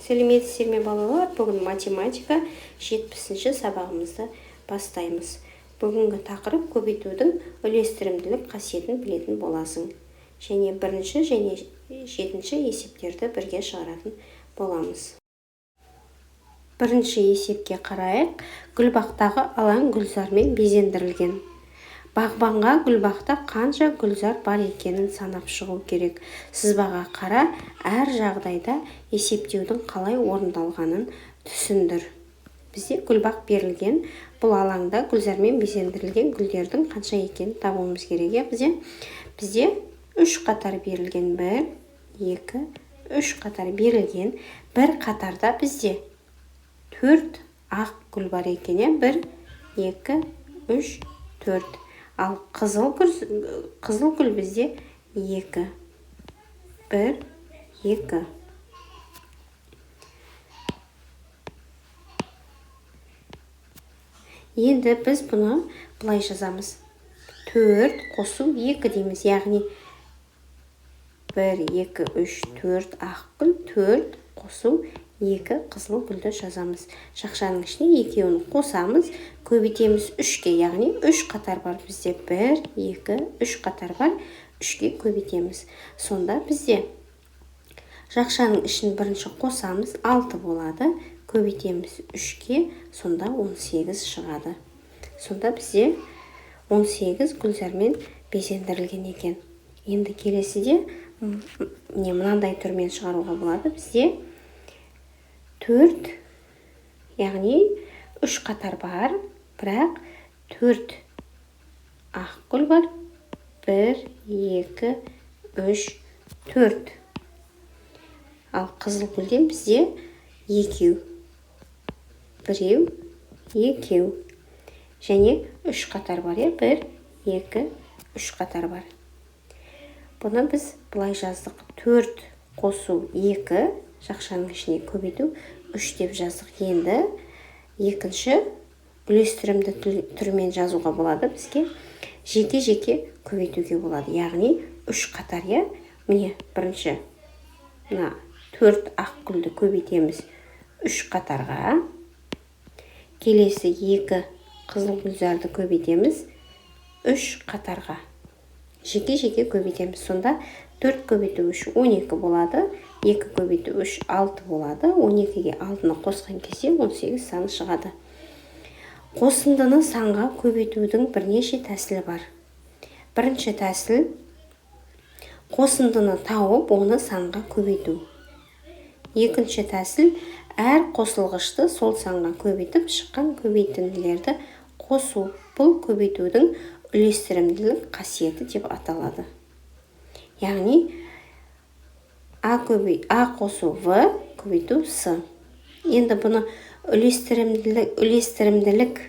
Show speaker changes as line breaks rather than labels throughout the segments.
Сәлеметсіздер ме, балалар? Бүгін математика 70-ші сабағымызды бастаймыз. Бүгінгі тақырып: көбейтудің үлестірімділік қасиетін білетін боласың. Және бірінші және жетінші есептерді бірге шығаратын боламыз. Бірінші есепке қарайық. Гүлбақтағы алаң гүлзармен безендірілген. Бағбанға гүлбақта қанша гүлзар бар екенін санап шығу керек. Сызбаға қара, әр жағдайда есептеудің қалай орындалғанын түсіндір. Бізде гүлбақ берілген. Бұл алаңда гүлзармен безендірілген гүлдердің қанша екенін табуымыз керек, иә? Бізде үш қатар берілген. Бір, екі, үш қатар берілген. Бір қатарда бізде төрт ақ гүл бар екен, иә? Бір, екі, үш, төрт. Ал қызыл гүл бізде екі. Бір, екі. Енді біз бұны былай жазамыз. Төрт қосу екі дейміз, яғни бір, екі, үш, төрт ақ гүл, төрт қосу екі қызыл гүлді жазамыз. Жақшаның ішіне екеуін қосамыз, көбейтеміз үшке, яғни үш қатар бар бізде. Бір, екі, үш қатар бар, үшке көбейтеміз. Сонда бізде жақшаның ішін бірінші қосамыз, алты болады, көбейтеміз үшке, сонда 18 шығады. Сонда бізде 18 гүлзармен безендірілген екен. Енді келесіде міне мынандай түрмен шығаруға болады. Бізде төрт, яғни үш қатар бар, бірақ төрт ақ гүл бар. Бір, екі, үш, төрт. Ал қызыл гүлден бізде екеу. Біреу, екеу. Және үш қатар бар, иә? Бір, екі, үш қатар бар. Бұны біз былай жаздық. Төрт қосу екі, жақшаның ішіне көбейту үш деп жаздық. Енді екінші үлестірімді түрмен жазуға болады бізге. Жеке-жеке көбейтуге болады. Яғни үш қатар, иә? Міне, бірінші мына төрт ақ гүлді көбейтеміз үш қатарға. Келесі екі қызыл гүлзарды көбейтеміз үш қатарға. Жеке-жеке көбейтеміз. Сонда төрт көбейту үш 12 болады. Екі көбейту үш алты болады. 12-ге алтыны қосқан кезде 18 саны шығады. Қосындыны санға көбейтудің бірнеше тәсілі бар. Бірінші тәсіл: қосындыны тауып, оны санға көбейту. Екінші тәсіл: әр қосылғышты сол санға көбейтіп, шыққан көбейтінділерді қосу. Бұл көбейтудің үлестірімділік қасиеті деп аталады. Яғни А қосу В көбейту С. Енді бұны үлестірімділік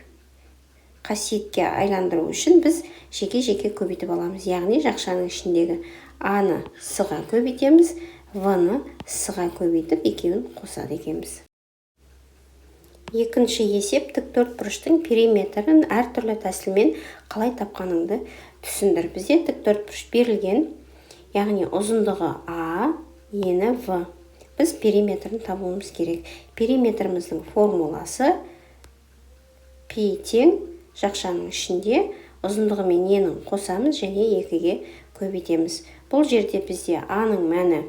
қасиетке айландыру үшін біз жеке-жеке көбейтіп аламыз. Яғни жақшаның ішіндегі А-ны С-ға көбейтеміз, В-ны С-ға көбейтіп, екеуін қосады екенбіз. Екінші есеп: тік төрт бұрыштың периметрін әртүрлі тәсілмен қалай тапқаныңды түсіндір. Бізде тік төрт бұрыш берілген, яғни ұзындығы А, ені В. Біз периметрін табуымыз керек. Периметріміздің формуласы: пи тең жақшаның ішінде ұзындығы мен енін қосамыз және екіге көбейтеміз. Бұл жерде бізде А-ның мәні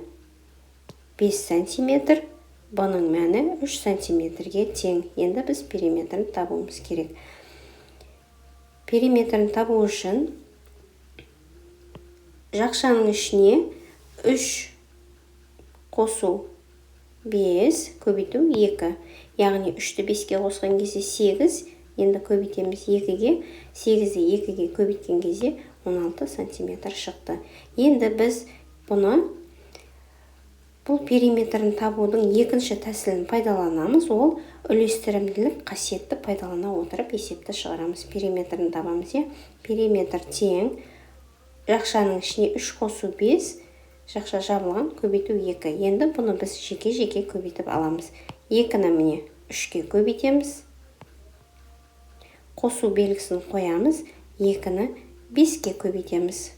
5 сантиметр, Б-ның мәні 3 сантиметрге тең. Енді біз периметрін табуымыз керек. Периметрін табу үшін жақшаның ішіне 3 қосу 5 көбейту 2. Яғни 3-ті 5-ке қосқан кезде 8, енді көбейтеміз 2-ге, 8-ді 2-ге көбейткен кезде 16 сантиметр шықты. Енді біз бұл периметрін табудың екінші тәсілін пайдаланамыз. Ол үлестірімділік қасиетті пайдалана отырып есепті шығарамыз. Периметрін табамыз, иә? Периметр тең жақшаның ішіне 3 қосу 5, жақша жабылған, көбейту 2. Енді бұны біз жеке-жеке көбейтіп аламыз. 2-ні міне 3-ке көбейтеміз. Қосу белгісін қоямыз. 2-ні 5-ке көбейтеміз.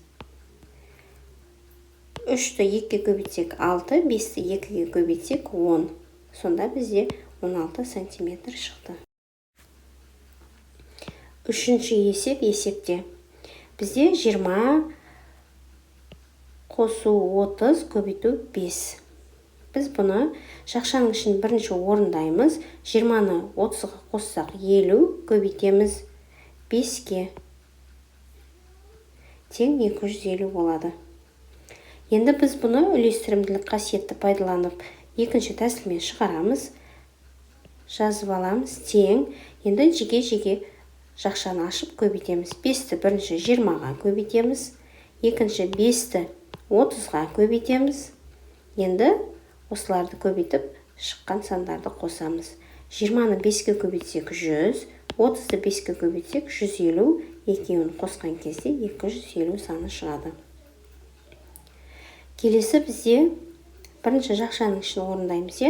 3-ті 2-ге көбейтсек 6, 5-ті 2-ге көбейтсек 10. Сонда бізде 16 сантиметр шықты. Үшінші есеп есепте. Бізде 20 қосу 30 көбейту 5. Біз бұны жақшаның ішін бірінші орындаймыз. 20-ны 30-ға қоссақ 50, көбейтеміз 5-ке, тең 250 болады. Енді біз бұны үлестірімділік қасиетті пайдаланып екінші тәсілмен шығарамыз. Жазып аламыз тең. Енді жеке-жеке жақшаны ашып көбейтеміз. 5-ті бірінші 20-ға көбейтеміз, екінші 5-ті 30-ға көбейтеміз. Енді осыларды көбейтіп шыққан сандарды қосамыз. 20-ны 5-ке көбейтсек 100, 30-ды 5-ке көбейтсек 150, екеуін қосқан кезде 250 саны шығады. Келесі бізде бірінші жақшаның ішін орындаймыз.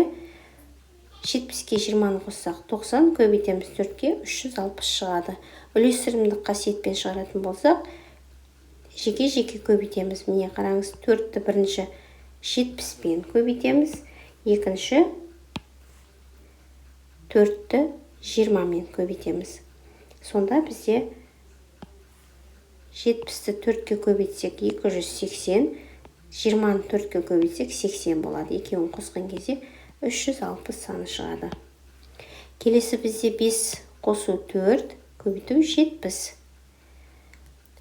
70-ке 20-ны қоссақ 90, көбейтеміз 4-ке, 360 шығады. Үлестірімдік қасиетпен шығаратын болсақ, жеке-жеке көбейтеміз. Міне қараңыз, 4-ті бірінші 70-пен көбейтеміз, екінші 4-ті 20-мен көбейтеміз. Сонда бізде 70-ті 4-ке көбейтсек 280, 20-ны 4-ке көбейтсек 80 болады. Екеуін қосқан кезде 360 саны шығады. Келесі бізде 5 қосу 4 көбейту 70.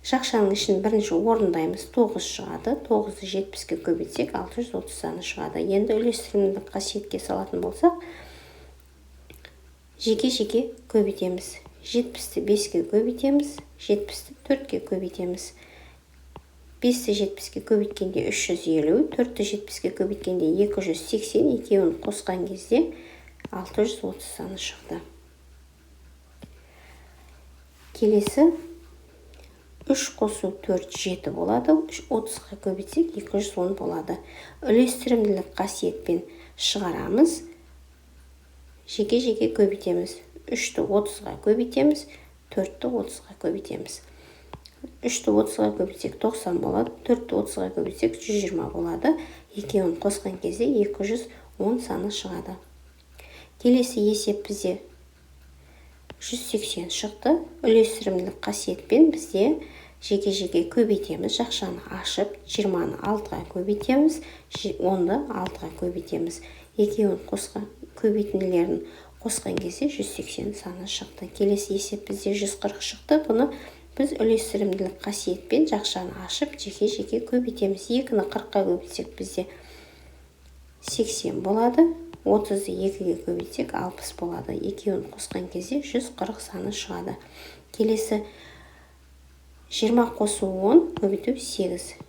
Жақшаның ішін бірінші орындаймыз, 9 шығады. 9-ды 70-ке көбейтсек 630 саны шығады. Енді үлестірімдік қасиетке салатын болсақ, жеке-жеке көбейтеміз. 70-ті 5-ке көбейтеміз, 70-ті 4-ке көбейтеміз. 5-ті 70-ке көбейткенде 350, 4-ті 70-ке көбейткенде 280, екеуін қосқан кезде 630 саны шықты. Келесі 3 қосу 4 7 болады, 30-ға көбейтсек 210 болады. Үлестірімділік қасиетпен шығарамыз, жеке-жеке көбейтеміз. 3-ті 30-ға көбейтеміз, 4-ті 30-ға көбейтеміз. 3-ті 30-ға көбейтсек 90 болады, 4-ті 30-ға көбейтсек 120 болады. Екеуін қосқан кезде 210 саны шығады. Келесі есеп бізде 180 шықты. Үлестірімділік қасиетпен бізде жеке-жеке көбейтеміз. Жақшаны ашып 20-ны 6-ға көбейтеміз, 10-ды 6-ға көбейтеміз. Екеуін қосқан көбейтінділерін қосқан кезде 180 саны шықты. Келесі есеп бізде 140 шықты. Бұны біз үлестірімділік қасиетпен жақшаны ашып жеке-жеке көбейтеміз. 2-ні 40-қа көбейтсек бізде 80 болады. 30-ды 2-ге көбейтсек 60 болады. Екеуін қосқан кезде 140 саны шығады. Келесі 20 қосу 10 көбейту 8.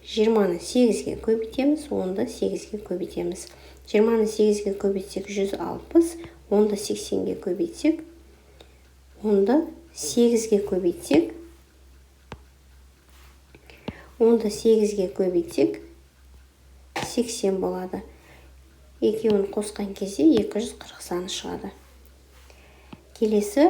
20-ны 8-ге көбейтеміз, 10-ды 8-ге көбейтеміз. 20-ны 8-ге көбейтсек 160, 10-ды 80-ге көбейтсек, 10-ды 8-ге көбейтсек, 10-ды 8-ге көбейтсек 80 болады. Екеуін қосқан кезде 240 саны шығады. Келесі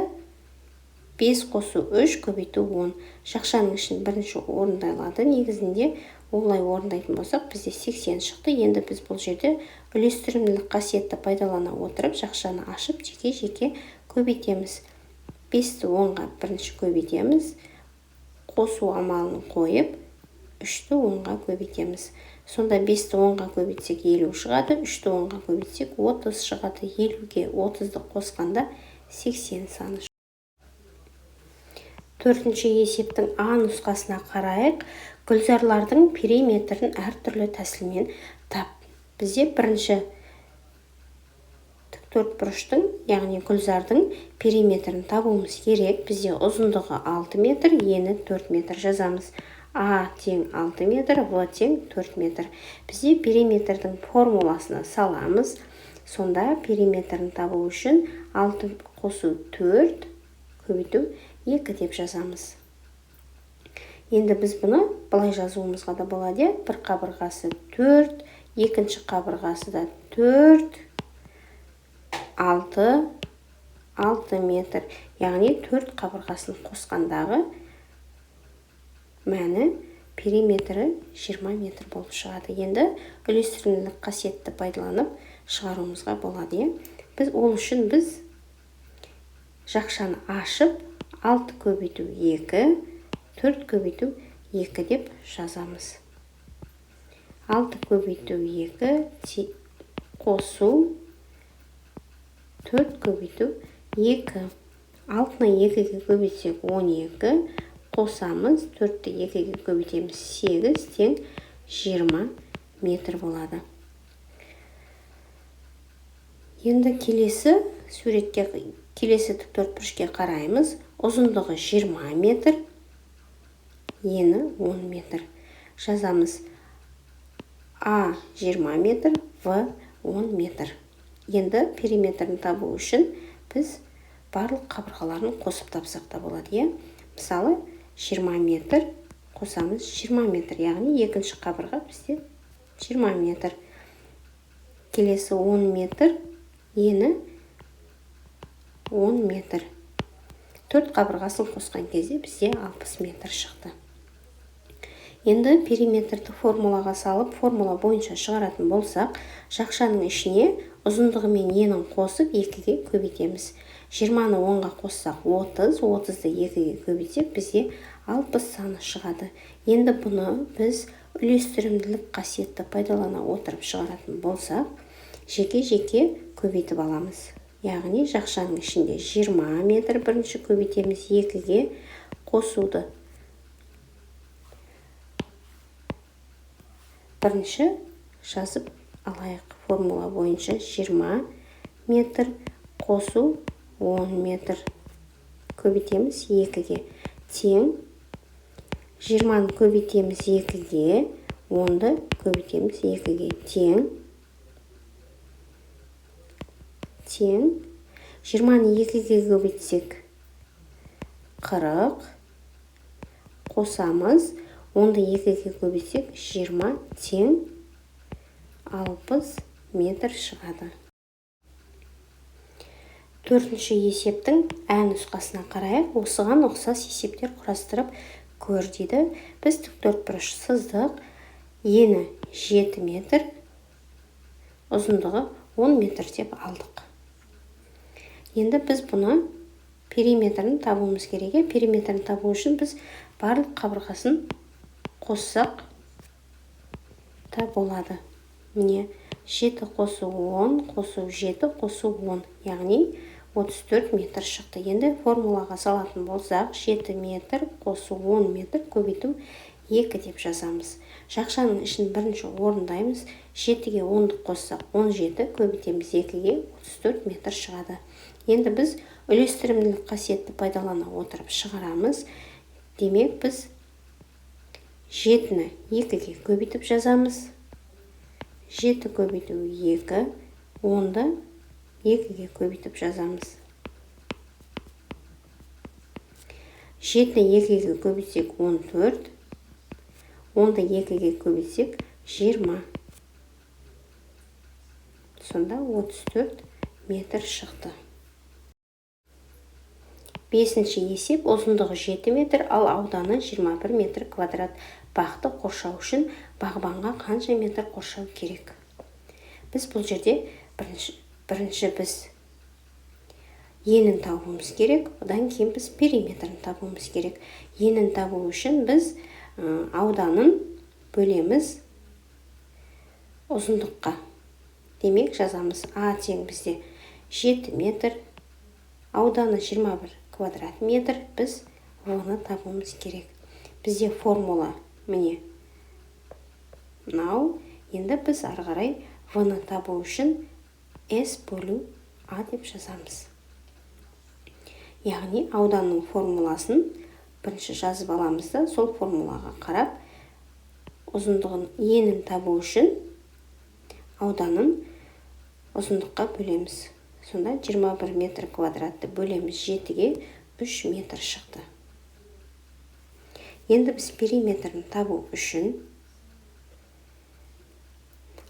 5 қосу 3 көбейту 10. Жақшаның ішін бірінші орындалады. Негізінде олай орындайтын болсақ, бізде 80 шықты. Енді біз бұл жерде үлестірімділік қасиетті пайдалана отырып, жақшаны ашып жеке-жеке көбейтеміз. 5-ті 10-ға бірінші көбейтеміз. Қосу амалын қойып, 3-ті 10-ға көбейтеміз. Сонда 5-ті 10-ға көбейтсек 50 шығады, 3-ті 10-ға көбейтсек 30 шығады. 50-ге 30-ды қосқанда 80 саны. Төртінші есептің А нұсқасына қарайық. Гүлзарлардың периметрін әртүрлі тәсілмен тап. Бізде бірінші тіктөртбұрыштың, яғни гүлзардың периметрін табуымыз керек. Бізде ұзындығы 6 метр, ені 4 метр жазамыз. А тең 6 метр, В тең 4 метр. Бізде периметрдің формуласына саламыз. Сонда периметрін табу үшін 6 қосу 4 көбейту 2 деп жазамыз. Енді біз бұны былай жазуымызға да болады. Бір қабырғасы 4, екінші қабырғасы да 4, 6, 6 метр. Яғни 4 қабырғасын қосқандағы мәні периметрі 20 метр болып шығады. Енді үлестірімділік қасиетті пайдаланып шығаруымызға болады, иә? Біз ол үшін біз жақшаны ашып 6 көбейту 2, 4 көбейту 2 деп жазамыз. 6 көбейту 2 қосу 4 көбейту 2. 6-ны 2-ге көбейтсек 12, қосамыз, 4-ті 2-ге көбейтеміз 8 тең 20 метр болады. Енді келесі суретке, келесі тіктөртбұрышке қараймыз. Ұзындығы 20 метр, ені 10 метр. Жазамыз А 20 метр, В 10 метр. Енді периметрін табу үшін біз барлық қабырғаларын қосып тапсақ та болады, иә? Мысалы, 20 метр қосамыз 20 метр, яғни екінші қабырға бізде 20 метр. Келесі 10 метр, ені 10 метр. 4 қабырғасын қосқан кезде бізде 60 метр шықты. Енді периметрді формулаға салып, формула бойынша шығаратын болсақ, жақшаның ішіне ұзындығы мен енін қосып 2-ге көбейтеміз. 20-ны 10-ға қоссақ 30, 30-ды 2-ге көбейтсек бізде 60 саны шығады. Енді бұны біз үлестірімділік қасиетті пайдалана отырып шығаратын болсақ, жеке-жеке көбейтіп аламыз. Яғни жақшаның ішінде 20 метр бірінші көбейтеміз 2-ге қосуды. Бірінші жазып алайық. Формула бойынша 20 метр қосу 10 метр көбейтеміз 2-ге тең 20-ны көбейтеміз 2-ге, 10-ды көбейтеміз 2-ге тең 20-ны 2-ге көбейтсек 40 қосамыз, 10-ды 2-ге көбейтсек 20 тең 60 метр шығады. Төртінші есептің ә нұсқасына қарайық. Осыған ұқсас есептер құрастырып көр дейді. Біз тіктөртбұрыш сыздық, ені 7 метр, ұзындығы 10 метр деп алдық. Енді біз бұны периметрін табуымыз керек. Периметрін табу үшін біз барлық қабырғасын қоссақ та болады. Міне 7 қосу 10 қосу 7 қосу 10, яғни 34 метр шықты. Енді формулаға салатын болсақ, 7 метр қосу 10 метр көбейту 2 деп жазамыз. Жақшаның ішін бірінші орындаймыз. 7-ге 10-ды қоссақ 17, көбейтеміз 2-ге 34 метр шығады. Енді біз үлестірімділік қасиетті пайдалана отырып шығарамыз. Демек біз 7-ні 2-ге көбейтіп жазамыз. 7 көбейту 2, 10-ды 2-ге көбейтіп жазамыз. 7-ні 2-ге көбейтсек 14, 10-ды 2-ге көбейтсек 20. Сонда 34 метр шықты. Бесінші есеп ұзындығы 7 метр, ал ауданы 21 метр квадрат. Бақты қоршау үшін бағбанға қанша метр қоршау керек? Біз бұл жерде бірінші біз енін табуымыз керек, одан кейін біз периметрін табуымыз керек. Енін табу үшін біз ауданын бөлеміз ұзындыққа. Демек жазамыз А тең бізде 7 метр, ауданы 21 квадрат метр, біз В-ны табуымыз керек. Бізде формула міне мынау. Енді біз ары қарай В-ны табу үшін S бөлу А деп жазамыз. Яғни ауданның формуласын бірінші жазып аламыз да, сол формулаға қарап ұзындығын, енін табу үшін ауданын ұзындыққа бөлеміз. Сонда 21 метр квадратты бөлеміз 7-ге 3 метр шықты. Енді біз периметрін табу үшін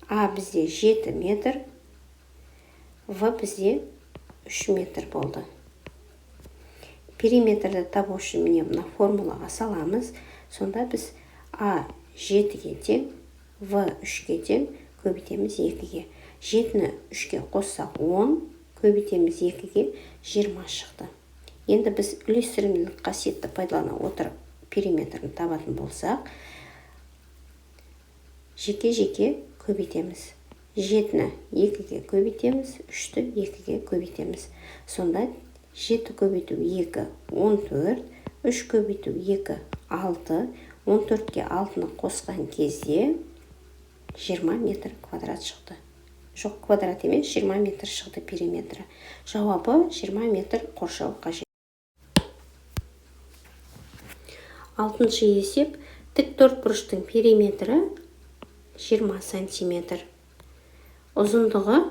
А бізде 7 метр, В бізде 3 метр болды. Периметрді табу үшін міне мына формулаға саламыз. Сонда біз А 7-ге тең, В 3-ге тең, көбейтеміз 2-ге. 7-ні 3-ке қоссақ 10, көбейтеміз 2-ге 20 шықты. Енді біз үлестірімділік қасиетті пайдалана отырып периметрін табатын болсақ, жеке-жеке көбейтеміз. 7-ні 2-ге көбейтеміз, 3-ті 2-ге көбейтеміз. Сонда 7 көбейту 2, 14, 3 көбейту 2, 6, 14-ке 6-ны қосқан кезде 20 метр квадрат шықты. Жоқ, квадрат емес, 20 метр шықты периметрі. Жауабы 20 метр қоршау қажет. 6-шы есеп, тік төрт бұрыштың периметрі 20 сантиметр. Ұзындығы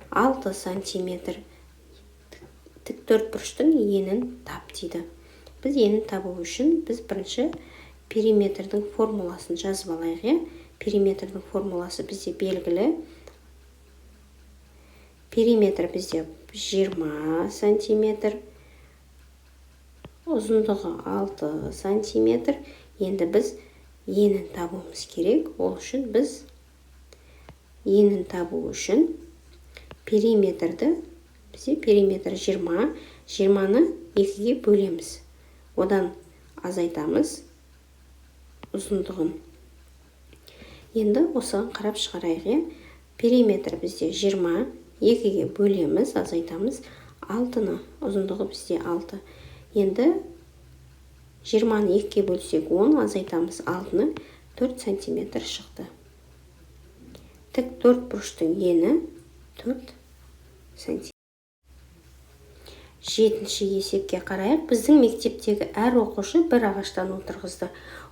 6 сантиметр. Тік төрт бұрыштың енін тап дейді. Біз енін табу үшін біз бірінші периметрдің формуласын жазып алайық, иә? Периметрдің формуласы бізде белгілі. Периметр бізде 20 сантиметр. Ұзындығы 6 сантиметр. Енді біз енін табуымыз керек. Ол үшін біз енін табу үшін периметрді, бізде периметр 20, 20-ны 2-ге бөлеміз. Одан азайтамыз ұзындығын. Енді осыған қарап шығарайық, иә? Периметр бізде 20, 2-ге бөлеміз, азайтамыз 6-ны, ұзындығы бізде 6. Енді 20-ны 2-ге бөлсек 10, азайтамыз 6-ны, 4 сантиметр шықты. Тік төрт бұрыштың ені 4 сантиметр. 7-ші есепке қарайық. Біздің мектептегі әр оқушы бір ағаштан отырғызды.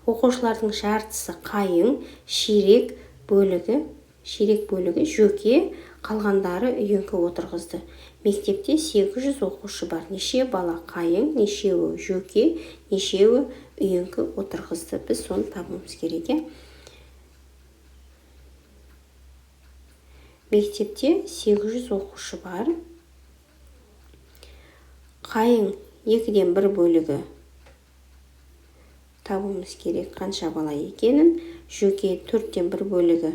Оқушылардың жартысы қайың, ширек бөлігі жөке, қалғандары үйеңкі отырғызды. Мектепте 800 оқушы бар. Неше бала қайың, нешеуі жөке, нешеуі үйеңкі отырғызды. Біз соны табуымыз керек, иә? Мектепте 800 оқушы бар. Қайың 2-ден 1 бөлігі табуымыз керек қанша бала екенін. Жөке 4-тен 1 бөлігі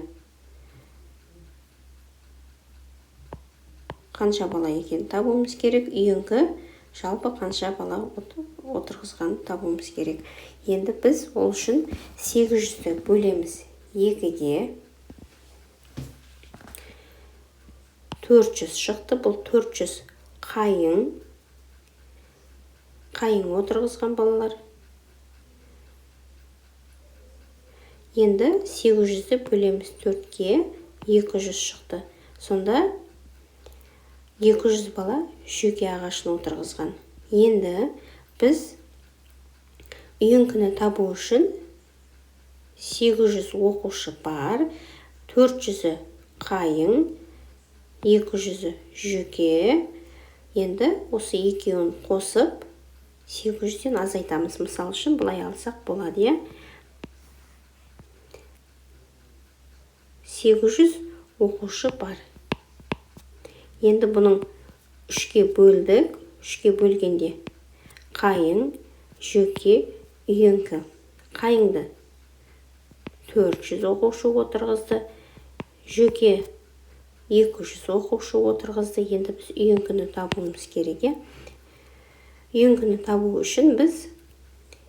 қанша бала екенін табуымыз керек. Үйеңкі жалпы қанша бала отырғызғанын табуымыз керек. Енді біз ол үшін 800-ді бөлеміз 2-ге. 400 шықты. Бұл 400 қайың. Қайың отырғызған балалар. Енді 800-ді бөлеміз 4-ке, 200 шықты. Сонда 200 бала жөке ағашын отырғызған. Енді біз үйеңкіні табу үшін 800 оқушы бар, 400-і қайың, 200-і жөке. Енді осы екеуін қосып 800-ден азайтамыз. Мысал үшін былай алсақ болады, иә? 800 оқушы бар. Енді бұның 3-ке бөлдік. 3-ке бөлгенде қайың, жөке, үйеңкі. Қайыңды 400 оқушы отырғызды. Жөке 200 оқушы отырғызды. Енді біз үйеңкіні табуымыз керек, иә? Үйеңкіні табу үшін біз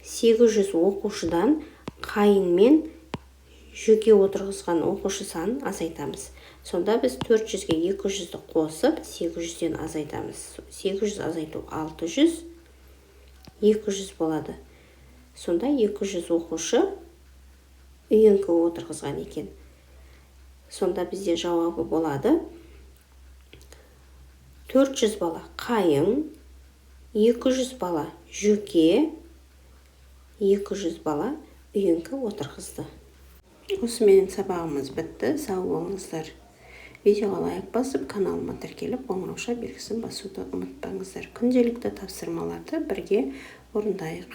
800 оқушыдан қайың мен жөке отырғызған оқушы санын азайтамыз. Сонда біз 400-ге 200-ді қосып 800-ден азайтамыз. 800 азайту 600, 200 болады. Сонда 200 оқушы үйеңкі отырғызған екен. Сонда бізде жауабы болады. 400 бала қайың, 200 бала жөке, 200 бала үйеңкі отырғызды. Осымен сабағымыз бітті. Сау болыңыздар. Видеоға лайк басып, каналыма тіркеліп, қоңырауша белгісін басуды ұмытпаңыздар. Күнделікті тапсырмаларды бірге орындайық.